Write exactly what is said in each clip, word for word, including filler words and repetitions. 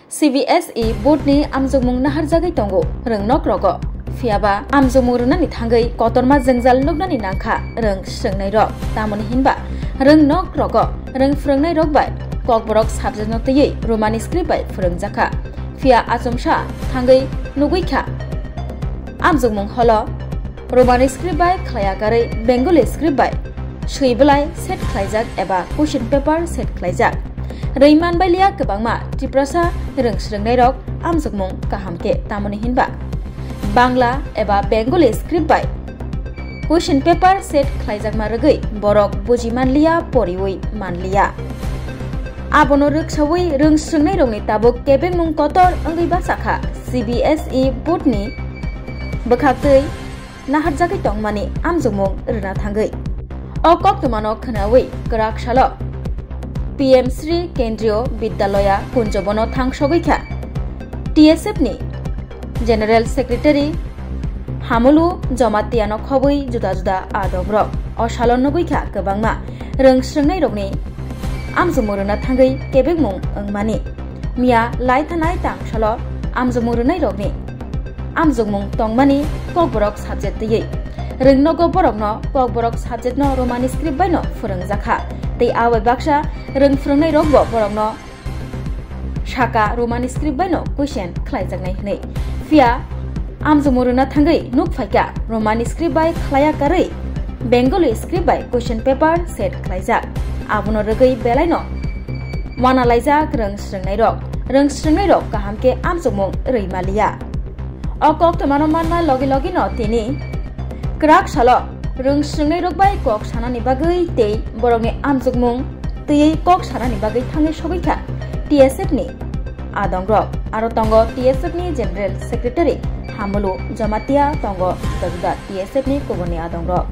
C B S E board ni amjokmung naharjagwi tongo rwngnok rogo. Phiyaba amjokmung rwnani thangwi kotorma jwngjal nuknani nangkha rwng srwngnairok. Tamoni hinba rwngnok rogo rwng phrwngnairok bai Kokborok subject no twiwi Romani script bai phrwngjakha. Phiya achomsa thangwi nugwi kha amjokmung holo Romani script bai khlaiya karwi Bengali script bai swi belai set khlaijak eba question paper set khlaijak. Rwi manbailiya kwbangma Tiprasa rwng srwngnairok amjokmung kaham khe, tamoni hinba Bangla eba Bengali script bai question paper set khlaijakma rwgwi borok buji manliya, poriwi manliya. Abono rwksawi rwng srwngnairokni tabuk kebengmung kotor wngwi bachakha C B S E board ni bwkhaktwi naharjagwi tongmani amjokmung rwna thangwi. O koktwmano khwnawi kwrak salo P M Shri Kendriyo Bidyalaya Kunjobono thangsogwi kha T S F ni General Secretary Hamulu Jomatiano khobwi juda juda adongrok. O salo nugwi kha kwbangma rwng srwngnairokni amjokmung rwna thangwi kebengmung wngmani. Miya lai thanai tang salo amjokmung rwnairokni amjokmung tongmani Kokborok subject twiwi. Rwngnogo borokno Kokborok subject no Romani script bai no phrwngjakha. Tei abai baksa rwng phrwngnairokbo borokno saka Romani script bai no question khlaijaknai hwnwi. Phiya amjokmung rwna thangwi nuk phaikha Romani script bai khlaiya karwi Bengali script bai question paper set khlaijak. Abono rwgwi belaino wanalaijak rwng srwngnairok. Rwng srwngnairok kaham khe amjokmung rwi maliya. O koktwmano manma logi logi no tini kwrak salo rwng srwngnairok bai kok sanani bagwi tei borokni amjokmung twiwi kok sanani bagwi thangwi sogwi kha T S F ni adongrok. Aro tongo T S F ni General Secretary Hamulu Jamatia, tongo juda juda T S F ni kubuni adongrok.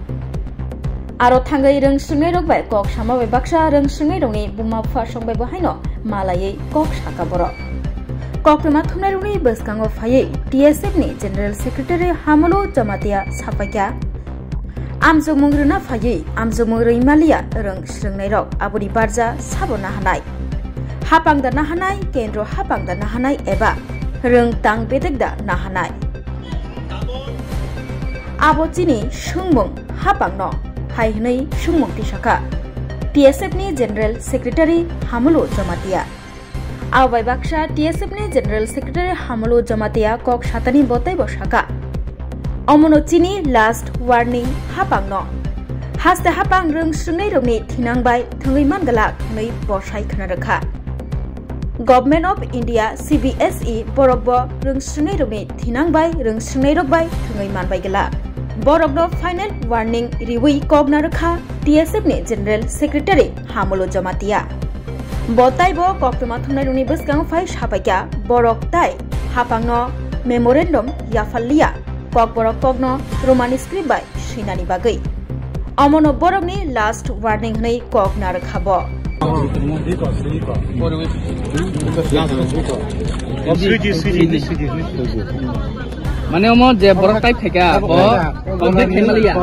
Aro thangwi rwng srwngnairok bai kok sama bai baksa rwng srwngnairokni buma bupha song bai bo haino malaiwi kok saka borok. Koktwma thumnairokni bwskango phaiwi T S F ni General Secretary Hamulu Jamatia sapaikha, amjokmung rwna phaiwi amjokmung rwi maliya rwng srwngnairok aboni barja sabo nahanai. Hapang da nahanai, kendro hapang da nahanai eba rwng tang bedek da nahanai. Abo chini swngmung hapangno hai hwnwi swngmung tisakha T S F ni General Secretary Hamulu Jamatia. Abo bai baksa T S F ni General Secretary Hamulu Jamatia kok satani botaibo saka. Omono chini last warning hapangno. Haste hapang rwng srwngnairokni thinang bai thwngwi manglak hwnwi bosai khna rwkha. Government of India, C B S E, borokbo rwng srwngnairokni thinang bai rwng srwngnairok bai thwngwi manbai glak. Borokno final warning riwi kok narwkha T S F ni General Secretary Hamulu Jamatia. Bo taibo koktwma thumnairokni bwskango phai sapaikha borok tai hapangno memorandum yapharliya, kokborok kokno Romani script bai swinani bagwi. Omono borokni last warning hwnwi kok narwkha bo. Swiggy, Swiggy, Swiggy. Mane omo je borok type khaikha, bo complete family ya.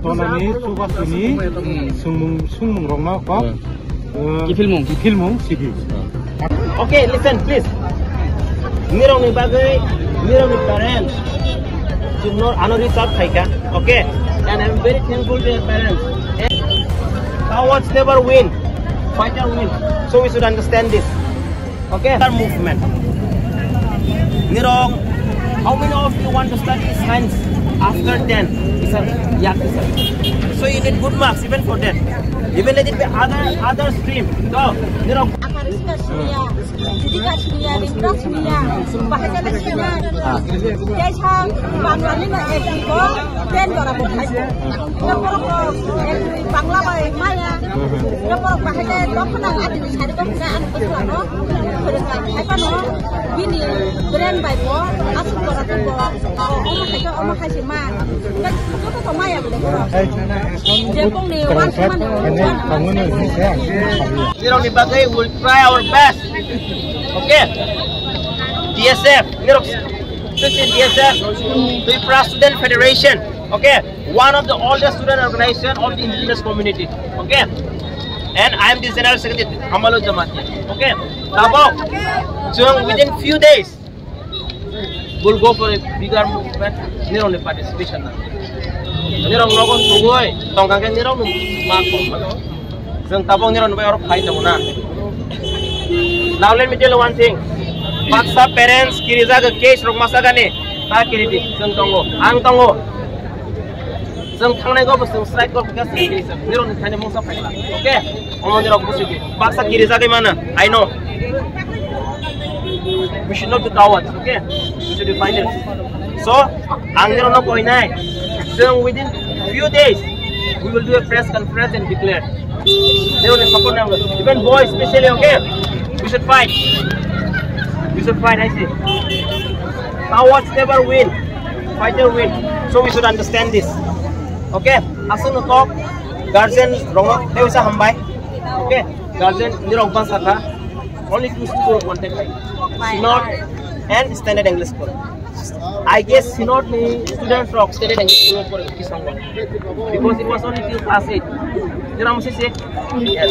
Tonani, chubasini, swngmung, swngmung rokno kok. Kiphilmung. Kiphilmung sidi. Okay, listen, please. Nirokni bagwi, nirokni parents, chwngno ano reach out khaikha, okay? And I'm very thankful to your parents. And cowards never win, fighter win. So we should understand this. Okay? Our movement. Nirok, how many of you want to study science after ten? Sir, yeah, sir. So you need good marks even for that. Even let it be other, other stream. So, nirok. Akari sika siniya, judika siniya, rimra siniya, bahasa siniya. Kaisa Bangla ni ma exam ko, ten dora bo khai. Bangla bai maya. Ro borok bahai le dokhna ani sari dokhna ani bwsla no. Hai pano bini brand bai bo asuk borok bo. Omo hai to omo hai se ma. Joto to maya bole. Je bongni wan se mani. Nirokni bagwi will try our best. Okay? T S F, nirok, this is T S F, Tripura Student Federation. Okay? One of the oldest student organization of the indigenous community. Okay? And I am the General Secretary, Hamalo Jamatia. Okay? Tabok, chwng within few days, we'll go for a bigger movement. Nirokni participation na. Nirok nogo sugoi, tongkha khe nirok ma kong. Chwng tabok nirok bai oro phai tongo na. Now let me tell you one thing. Baksa parents kirijak case rok masagani. Ta kiridi, chwng tongo, ang tongo. Chwng thangnai go, chwng strike go, khe chwng kiri chwng. Nirok ni thani mungsa phaikla. Okay? Omo nirok busi di. Baksa kiri jagwi mano. I know. We should not be cowards, okay? We should be fighters. So, ang nirok no koinai. Chwng within few days, we will do a press conference and declare. Nirok ni support nango. Even boys, especially, okay? We should fight. We should fight, I say. Cowards never win. Fighter win. So we should understand this. Okay? Aswk no kok guardian rokno tei usa hambai. Okay? Guardian ni rok bangsa kha. Only two school contact hai. Synod and Standard English School. I guess Synod ni students rok Standard English School pore ki song. Because it was only till class eight. Did I say? Yes.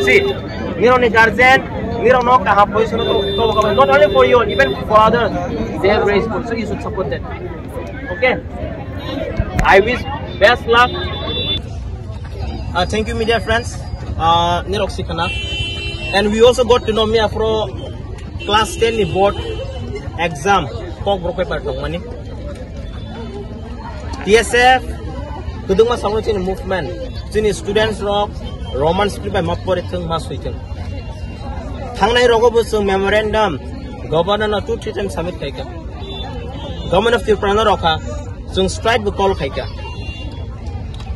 See, nirok ni guardian, nirok no kaham position to, to, not only for you, even for others, they have raised food, so you should support them. Okay? I wish best luck. Uh, thank you, media friends. Uh, nirok sikhana. And we also got to know me afro class ten ni board exam, kokborok paper tongmani. T S F, kwdwkma songno chini movement, chini students rok Roman script bai ma pore thung, ma sui thung. Thangnai rogo bo chwng memorandum governor no two three times submit khaikha. Government of Tripura no rokha, chwng strike bo call khaikha.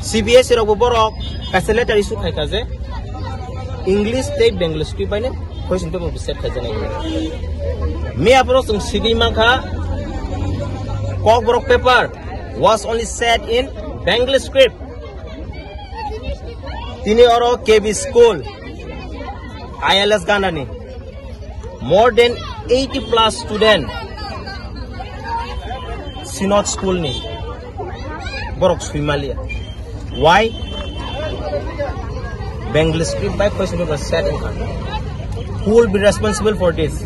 C B S E rok bo borok kaisa letter issue khaikha je English tei Bengali script bai no question paper bo set khaijaknai. Me aphuru chwng sigwi mankha, kokborok paper was only set in Bengali script. Tini oro K B school, I L S Gandani, more than eighty plus student Synod school ni borok suimalia. Why? Bengali script by question paper set in hand. Who will be responsible for this?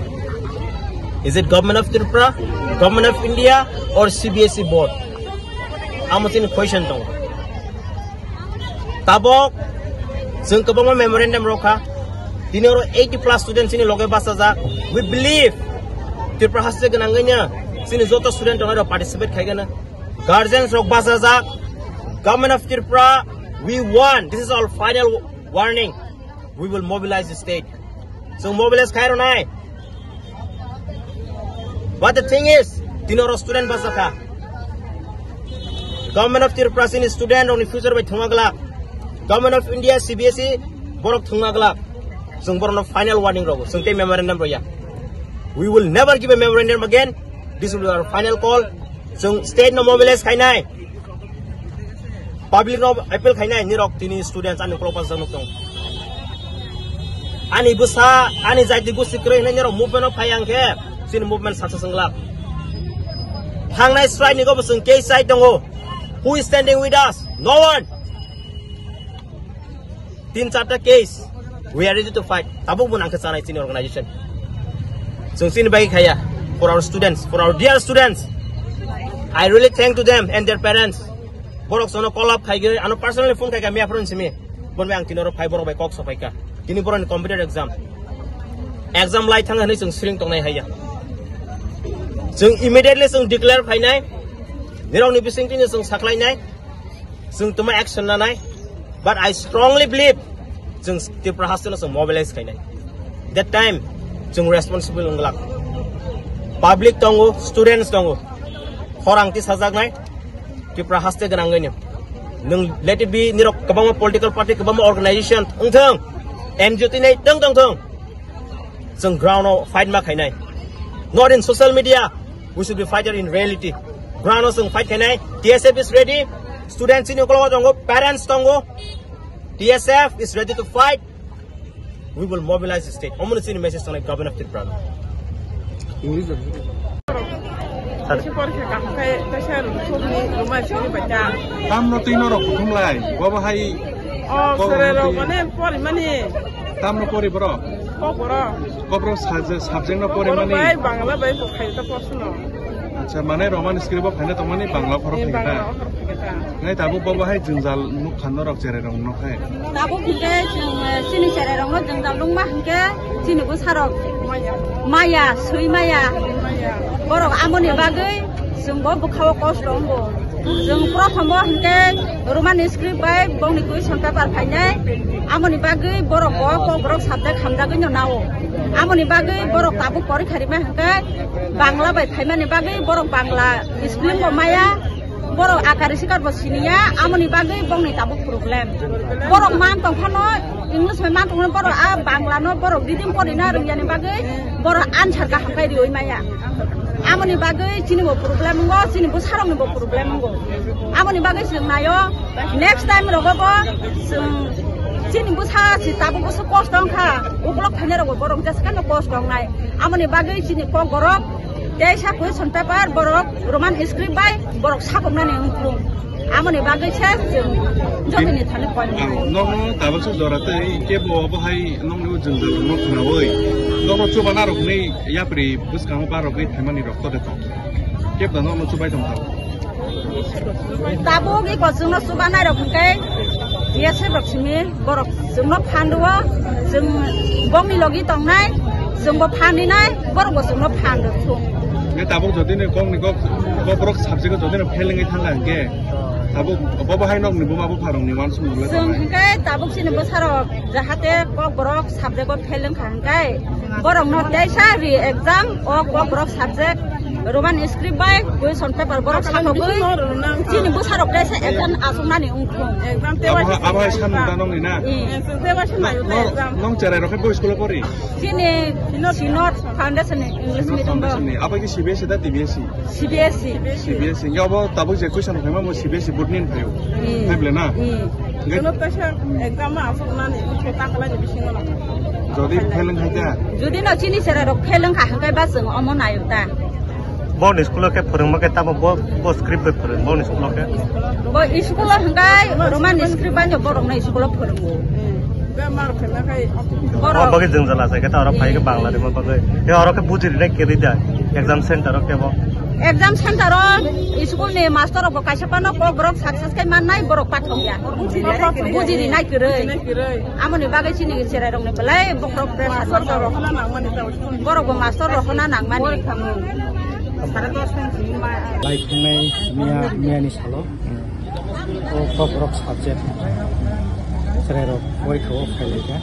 Is it government of Tripura, government of India, or C B S E board? Amo chini question tongo. Tabok chwng kwbangma memorandum rokha. Tini oro eighty plus students chini loge bachajak. We believe Tripura haste gwnangwino chini joto student rok participate khaigana. Guardians rok bachajak. Government of Tripura, we want. This is our final warning. We will mobilize the state. So mobilize khai ronai. But the thing is, tini oro student bachakha. Government of Tripura chini student rokni future bai thwngma glak. Government of India, C B S E, borok thwngma glak. Chwng borokno final warning rogo. Chwng tei memorandum roya. We will never give a memorandum again. This will be our final call. Chwng state no mobilize khainai. Public no appeal khainai, nirok tini students ani ukolok bachajak nuk tong. Ani bwsa, ani jaiti gusti kwrwi hinwi nirok movement o phai ang khe, chini movement success wng glak. Thangnai strike ni go bwswng case chai tongo. Who is standing with us? No one. Tin charta case, we are ready to fight. Tabuk bo nang khe chanai chini organization. Chwng chini bai khaya, for our students, for our dear students. I really thank to them and their parents. Borok sono call up khai gwi, ano personally phone khai kha, me apron simi. Bon bai ang tini oro phai borok bai kok sopai kha. Tini borok ni computer exam. Exam lai thang hinwi chwng sring tongnai haiya. Chwng immediately chwng declare khainai. Nirok ni bising tini chwng saklainai. Chwng tuma action nanai, but I strongly believe chwng Tripura haste no chwng mobilize khainai. That time chwng responsible wng glak. Public tongo, students tongo, khorang tisajaknai Tripura haste gwnangwino. Nwng let it be nirok kwbangma political party, kwbangma organization wngthong, N G O tini tong tong thong. Chwng ground o fight ma khainai. Not in social media. We should be fighter in reality. Ground o chwng fight khainai. T S F is ready. Students ni ukolog tongo, parents tongo. T S F is ready to fight. We will mobilize the state. Omo chini message tongnai Government of Tripura. English. Tamno twi norok kuthumlai, bobo hai Oh, Kokborok sere rok mane pori mani. Tamno pori bro? Kokborok. Kokborok sa-, subject no pori mani. Bai Bangla bai ko khai ta porsuno. Acha, mane Roman script o phaina tongmani Bangla khorok khai ta. Bangla khorok khai ta. Nai tabuk bobo hai jwngjal nuk khan norok cherai rok no khai. Tabuk hingke chwng, eh, chini cherai rok no jwngjal nukma hingke chini bwsa rok maya, swi maya. Borok amoni bagwi chwng bo bwkha o kosto wngo. Chwng prothom o hingke Roman script bai bongni question paper phainai. Amoni bagwi borok bo Kokborok subject hamjagwi no nao. Amoni bagwi borok tabuk porikha rima hingke Bangla bai phaimani bagwi borok Bangla spelling bo maya, borok akari sikar bo siniya, amoni bagwi bongni tabuk problem. Borok man tong phano, English bai man tong phano borok a Bangla no borok reading porina rwngyani bagwi borok answer kaham khai riwi maya. Amoni bagwi chini bo problem wngo, chini bwsarokni bo problem wngo. Amoni bagwi chwng naio, next time rogo bo chwng chini bwsa si tabuk bwsa kosto wngkha, ukulok phainai rogo borok jesa kano kosto wngnai. Amoni bagwi chini Kokborok teisa question paper borok Roman script bai borok sakoknani wngthung. Amoni bagwi se chwng jotoni thani koi. Ang nono tabuk se jora tei kebo obo hai nongni o jwngjal no khnaui nono chubana rokni yapri bwskango barogwi thaimani rok to de tong. Kebo da nono chubai tong tong. Tabuk i kochwngno chubanai rok hwnkhe B S F rok simi borok chwngno phan rwo, chwng bongni logi tongnai, chwngbo phan rinai, borokbo chwngno phan rw thung. Nge tabuk jodi ni kok ni kok, kok borok subject o jodi ni fail wngwi thangkha hwnkhe, tabuk bobo hai nokni buma bupharokni uansukmung le tongnai. Chwng hwnkhe tabuk chini bwsarok jahate kok borok subject o fail wngkha hwnkhe, borokno teisa re-exam o kok borok subject Roman script bai question paper borok sakogwi chini bwsarok teisa exam asuknani wngthung. Abo hai, abo hai sanmung ta nongni na? Nong cherai rok khe bo school o pori? Chini Synod Foundation ni English medium bo. Abo ki C B S E da T B S E? C B S E. C B S E. Nge abo tabuk je question khaima mo C B S E board ni phaio. Hai bole na? Jono kaisa exam ma asuknani, wngkhe ta khlai ni bisingo no. Jodi fail wng hai kha? Jodi no chini cherai rok fail wng kha hwnkhe ba chwng omo naio ta. Bo ni school o khe phwrwngma khe tamo bo, bo script bai phwrwng bo ni school o khe? Bo school o hwnkhe Roman script bai no borok no school o phwrwngo. Bo bagwi jwngjal achai khe ta oro phai khe Bangla rima bagwi. Khe oro khe buji rinai khe ri da exam center o khe bo. Exam center o school ni master rok bo kaisa phano kok borok success khai mannai borok pathok ya. Buji rinai kwrwi. Amoni bagwi chini cherai rok ni belai bokhorok pressure. Borok bo master rok hona nangmani. Lai thangnai miya, miya ni salo. O kok borok subject cherai rok porikha o phai lai kha.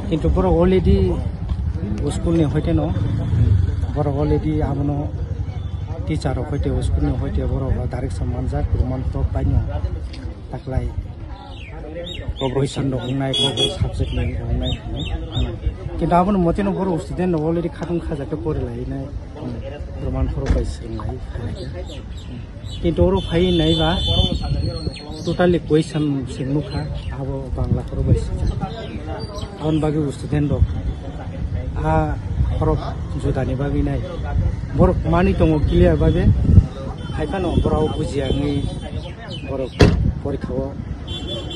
Kintu borok already school ni hoite no, borok already abono teacher rok hoite school ni hoite borok direction manjak, Roman kok bai no taklai. Question rok wngnai, kok borok subject ni wngnai hinwi. Kintu aboni mote no borok student rok already khatung khajak khe pori lai nai, Roman borok bai swrwng lai. Kintu oro phai nai ba totally question se nukha, abo Bangla khorok bai swijak. Aboni bagwi bo student rok a khorok juda ni bagwi nai. Borok manwi tongo clear bagwi, hai phano borok bujiya wngwi borok porikha o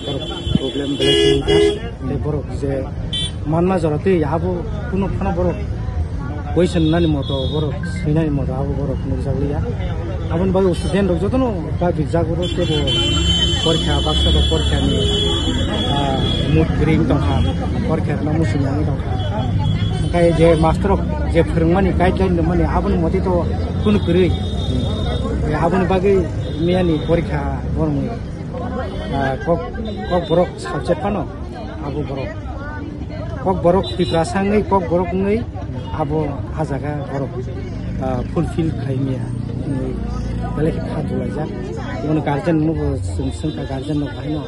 borok problem belai khe wngkha. Tei borok je manma jora twi abo kunu phano borok question nani moto, borok swinani moto abo borok nukjakliya. Aboni bagwi student rok jotono ba bijak oro tebo porikha baksa ba porikha ni, ah, mood kwrwi wng tongkha, porikha rwna muchung nangwi tongkha. Hwnkhe je master rok je phwrwngmani guideline rwmani aboni mote to kunu kwrwi. Aboni bagwi miyani porikha borokni, ah, kok, kok borok subject phano abo borok. Kok borok Tiprasa wngwi, kok borok wngwi abo ah jaga borok, ah, fulfill khai maya wngwi belai khe kha dulaijak. Bono guardian no bo chwng swngkha, guardian no bahai no,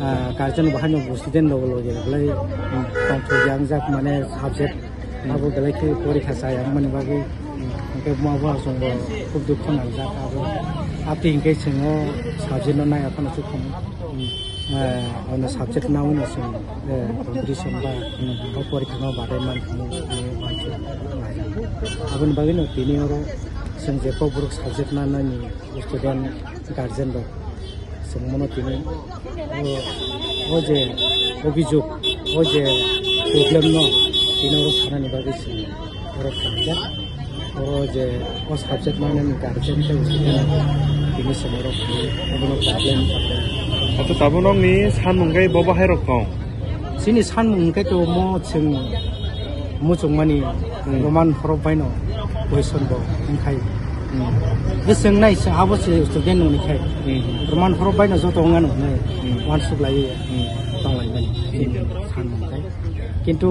ah, guardian no bahai no bo student rok loge belai, um, tongthok yangjak mane subject abo belai khe porikha chaya wngmani bagwi, hwnkhe buma buma chwngbo khub dukhu nangjak abo. Aboni hwnkhe chwng o subject no naiya phano chukhumu. Eh, ono subject nawi no chwng, eh, competition ba, o porikha no badai man hinwi, hinwi uansuk laijak. Aboni bagwi no tini oro chwng je kokborok subject nanani student guardian rok Chwng mono tini o, o je obijog, o je problem no tini oro sanani bagwi chwng oro khlaijak. Oro je o subject mangnani guardian tei student tini chwng oro khlai abono problem. Acha tabuk nokni sanmung khe bo bahai rok tong? Chini sanmung hwnkhe to mo chwng muchungmani Hmm. Roman horop baino question bo wngkhai. Hmm. Bwswng nai se abo se student nungni khai. Hmm. Roman horop baino joto wngmano hwnwi Hmm. uansuk laiwi Hmm. tonglaimani. Hmm. Sanmung khai. Kintu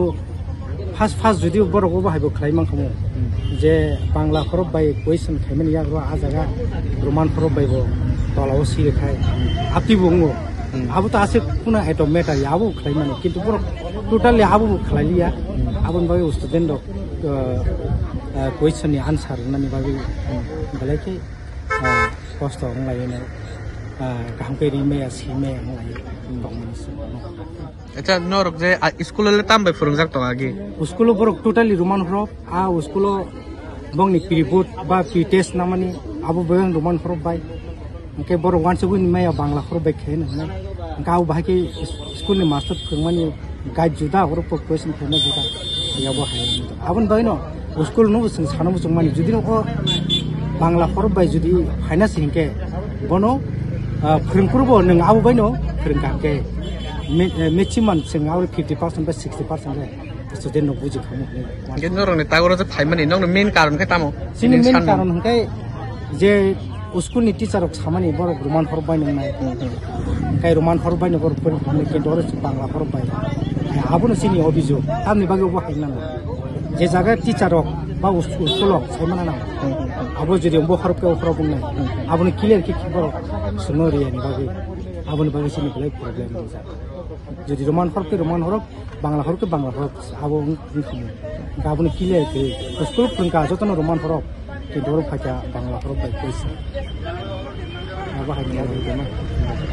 first first jodi borok obo haibo khlai mankha mo Hmm. je Bangla horop bai question khaimani yago a jaga Roman horop bai bo tolao siri khai. Apti bo wngo. Hmm. Abo to aswk kuna eto matter ya abo khlai mano. Kintu borok totally abo bo khlai liya. Hmm. Aboni bagwi student rok, uh, uh, question ni answer rwnani bagwi, hmm, belai khe, uh, kosto wng lai no, uh, kaham khe ri maya si maya wng lai tongmani se. Acha norok je, ah, school o le tam bai phwrwngjak tongo agi? School o borok totally Roman horop. A school o bongni pre-board ba pre-test namani abo bo Roman horop bai. Hwnkhe borok uansugwi maya Bangla horop bai khe hwnwi. Hwnkhe abo bahai khe school ni master phwrwngmani guide juda, oro po-, question khaima juda. Yabo hai. Aboni bagwino school no bo chwng sano muchungmani. Jodi o Bangla horop bai jodi phaina se hinkhe bono, ah, phwrwngkuru bo nwng abo baino phwrwngkha hwnkhe ma-, eh, maximum chwng abo fifty percent ba sixty percent le student rok buji khamu hwnwi. Hwnkhe norokni tagoro je phaimani nokni main karon khe tamo? Chini main karon hwnkhe je school ni teacher rok samani borok Roman horop bai nwngnai. Hwnkhe Roman horop bai no borok phone khamani, kintu oro Bangla horop bai. Abono chini obijog. Tamni bagwi obo hai nang. Je jaga teacher rok ba us-, school rok sai mana nang. Abo jodi bo horop khe o horop wngnai. Abono clear khe borok swngno riyani bagwi. Aboni bagwi chini belai problem wngjak. Jodi Roman horop khe Roman horop, Bangla horop khe Bangla horop, abo wng-, wngkha. Hwnkhe abono clear khe school phwrwngkha jotono Roman horop, kintu oro phaikha Bangla horop bai khe se. Abo hai khe.